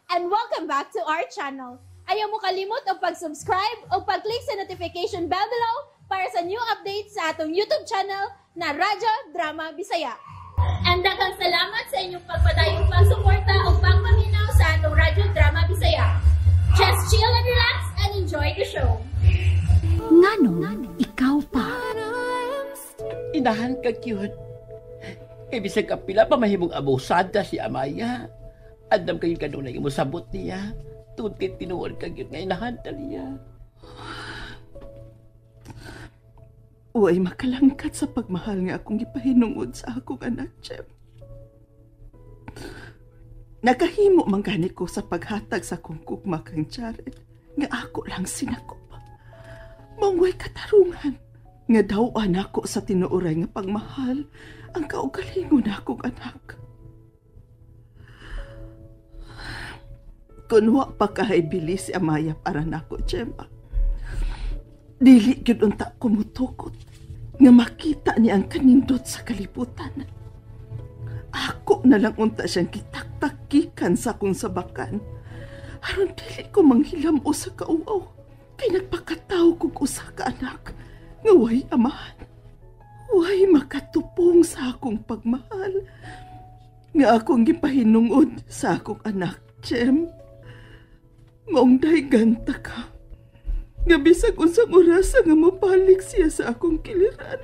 And welcome back to our channel. Ayaw mo kalimot og pag-subscribe o pag-click sa notification bell below para sa new updates sa atong YouTube channel na Radyo Drama Bisaya. And daghang salamat sa inyong pagpadayong pagsuporta o pagpaminaw sa atong Radyo Drama Bisaya. Just chill and relax and enjoy the show. Nganong ikaw pa? Inahan ka, cute. Kay bisag kapila pa mahimong abusada si Amaya. Andam kayo kanunay mo sabot niya. Tungod kay tinuod ka gyud nga inahan ta niya. Uy, makalangkat sa pagmahal nga akong gipahinungod sa akong anak, Jem. Nakahimo man gani ko sa paghatag sa akong gugma kang Jared nga ako lang sinakop. Mangway katarungan nga daw-an ako sa tinuoray nga pagmahal ang kaugalingon akong anak. Kun wa pa kahaybili si Amaya para nako, Gemma. Dili gyud unta ko mutukot nga makita ni ang kanindot sa kalibutan. Ako na lang unta siyang kitaktakikan sa akong sabakan. Aron dili ko manghilamo sa kauaw kay nagpakataw kog usa ka anak nga way amahan. Way makatupong sa akong pagmahal nga akong gipahinungod sa akong anak, Jem. Maong dahiganta ka nga bisag unsang orasa nga mobalik siya sa akong kiliran.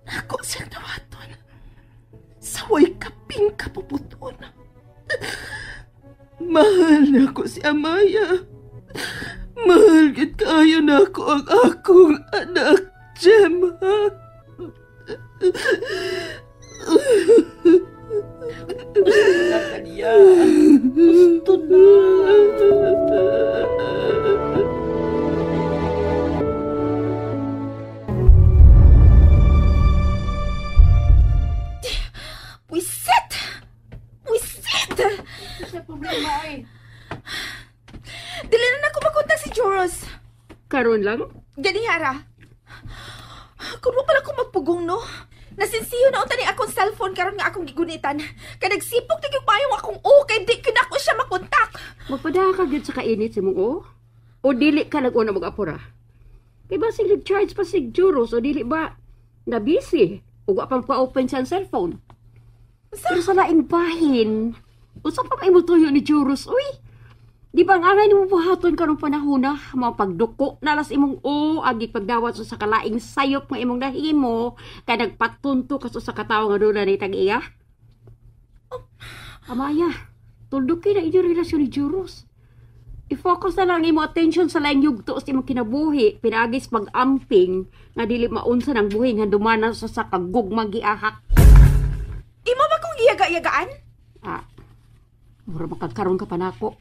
Ako siyang dawaton sa way kaping kapuputon. Mahal na ako si Amaya. Mahal gid kaayo na ako ang akong anak, Gemma. Gusto na kaniya. Gusto na. Wisit! Wisit! Sa problema ay. Dili na nako makontak si Joros. Karon lang? Ganihara. Kung pala ko magpugong, no? Nasinsiyo na unta ni akong cellphone karon nga akong gigunitan. Kay nagsipok na yung payong akong kay di kinako siya makontak. Magpadaha ka gyud sa kainit si mong o? O dili ka nag-una mag-apura? Kay ba sig nag-charge pa si Joros o dili ba na busy? O wa pang pa-open siyang cellphone? Pero sa laing bahin, usa pa may mutuyo ni Joros, uy! Di ba ang angay nimo buhaton karong panahon na mapagduko na las imong o agi pagdawat sa kalaing sayop nga imong nahimo kay nagpatunto ka sa katawo nga doon ni tag-iya? Oh. Amaya, tulduki na inyong relasyon ni Joros. I-focus na lang imo attention sa laing yugto sa imong kinabuhi, pinaagis pag-amping nga dili maunsa ng buhi nga dumana sa kagugmang giahak. Imo ba kong giyaga-yagaan? Ah, mura makagkaroon ka pa nako.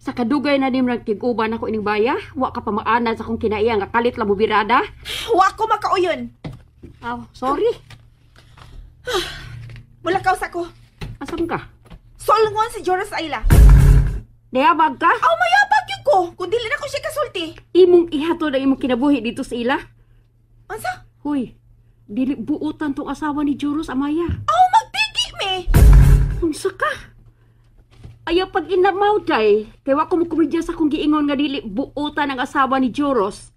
Sa kadugay na nim nagtig-uban ako ining baya, wa ka pa maanad sa akong kinaiya nga kalit lang mo birada. Wa ko makauyon. Oh, sorry. Mulakaw sa ko. Asam ka? Solngon si Joros Ayla. Nayabag ka? Aw, mayabag yun ko. Kung dili na ko siya kasulti. Imong ihato na imong kinabuhi dito sa ila. Ansa? Hoy, dili buutan tong asawa ni Joros, Amaya. Aw, magtigi me. Unsa ka? Ayaw pag inamaw day, kay wa ko mokomedya sa akong giingon nga dili buutan ang asawa ni Joros.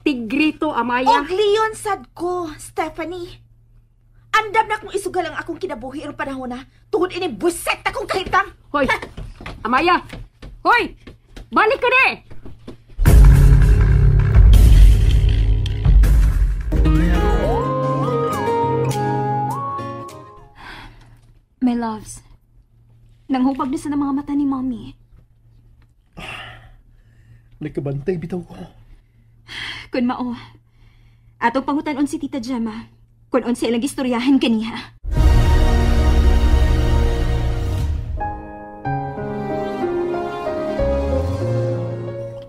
Tigrito, Amaya. Og leon sad ko, Stephanie. Andam na kong isugal ang akong kinabuhi aron panahon na. Tungod ini buset akong kahitang. Hoy, Amaya. Hoy, balik ka ni. My loves, nanghupag na sa mga mata ni Mommy. Nagkabantay bitaw ko. Kun mao, atong pangutan-on si Tita Gemma kung unsa ilang istoryahan kaniha.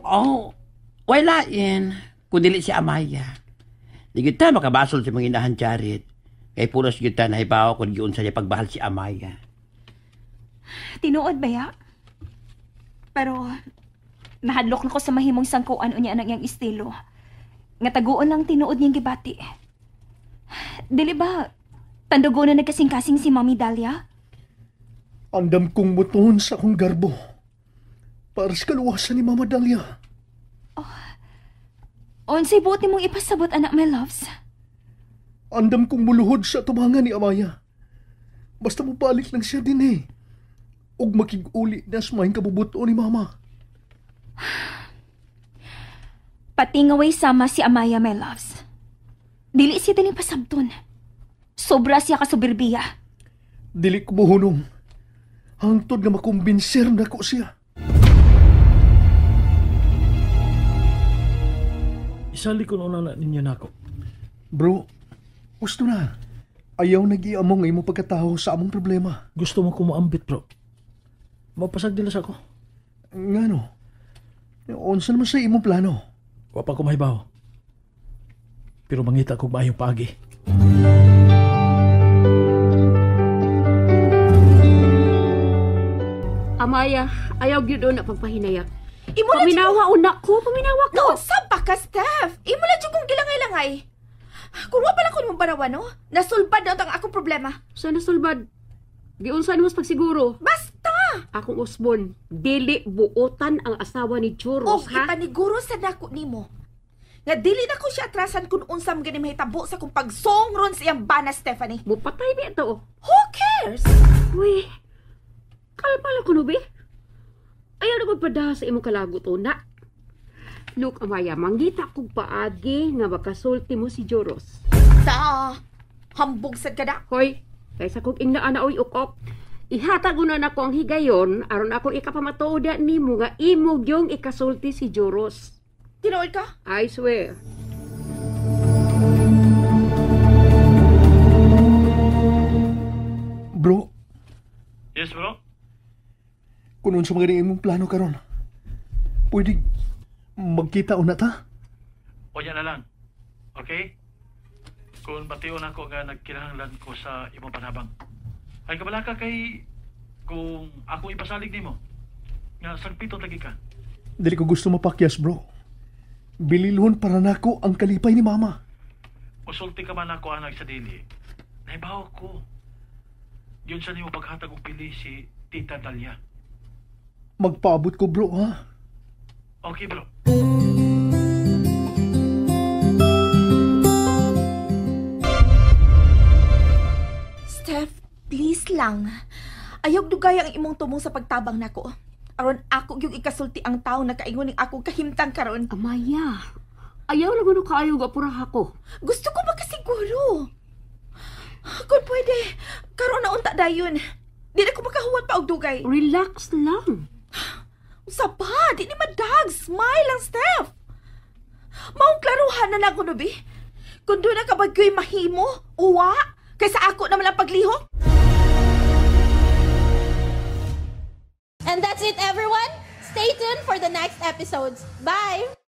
Oh, wala in. Kung dili si Amaya. Di kita makabasol sa mga inahan, Jared. Kay pulos kita nahibaw kung giunsa niya pagbahal si Amaya. Tinuod ba ya? Pero nahadlok na ko sa mahimong sangkuan unya ang iyang estilo. Nga taguon lang tinuod niyang gibati. Dili ba, tandugo na nagkasing-kasing si Mommy Dahlia? Andam kong mutuon sa akong garbo para sa kaluwasan ni Mama Dalia. Oh. Unsay buot nimong ipasabot, anak, my loves? Andam kong muluhod sa tubangan ni Amaya. Basta mobalik lang siya din eh. Ug makig-uli na sa maayong kabubuto ni Mama. Patingaway sama si Amaya, my loves. Dili siya daling pasabton. Sobra siya kasuberbiya. Dili ko buhunong. Hangtod nga makumbinser na ko siya. Isali ko na na ninyo nako. Bro, gusto na. Ayaw nag-iamong nga imo pagkatao sa among problema. Gusto mo kumuambit, bro. Mapasag nila sa ako. Ngano? Unsa naman sa imong plano? Wa pa ko mahibaw. Pero mangita kog maayong paagi. Amaya, ayaw gyud na pagpahinayak. Imo na paminawa una ko, paminawa ko. No, saba ka, Steph. Imo na jud kong gilangay-langay. Kung wa pala ko nimong barawan, no? Nasulbad na ang akong problema. Sa nasulbad? Giunsa nimo sa pagsiguro? Basta! Akong usbon, dili buotan ang asawa ni Juros, og ha? Ipaniguro sa nako nimo. Nga dili na ko siya atrasan kung unsa man gani mahitabo sa kong pagsongron sa iyang bana, Stephanie. Mupatay di ito. Who cares? Uy, kalma lang ko no, be. Ayaw na magpadaha sa imong kalagot, una. Look, Amaya, manggita kog paagi nga makasulti mo si Joros. Ta, hambog sad ka na. Hoy, kaysa kog ingnaan na oy ukok. Ihatag una nako ang higayon aron akong ikapamatuod nimo nga imo gyung ikasulti si Joros. Tinuod ka? I swear. Bro. Yes, bro? Kung unsa man gani imong plano karon, pwede magkita una ta? O yan na lang. Okay? Kung bation ako nga nagkinahanglan ko sa imong panabang. Ay kabalaka kay kung ako ipasalig nimo nga sagpiton lagi ka. Dili ko gusto mapakyas, bro. Bililhon para nako ang kalipay ni Mama. Usulti ka man ako anak sa dili. Naibaw ko. Yun sa nimo paghatag og pili si Tita Dalia. Magpaabot ko, bro, ha? Okay, bro. Steph, please lang. Ayaw dugay ang imong tumong sa pagtabang nako. Aron ako yung ikasulti ang tao na kaingon ning akong kahimtang karon. Amaya, ayaw lang ano kaayo gapura ako. Gusto ko makasiguro. Kung pwede, karon na unta dayon. Di na ko makahuwat pa og dugay. Relax lang. Usa pa, di ni madag. Smile lang, Steph. Maong klaruhan na lang ko, no, bi? Kung doon na kabagyo'y mahimo, uwa, kaysa ako naman ang paglihok. And that's it, everyone. Stay tuned for the next episodes. Bye!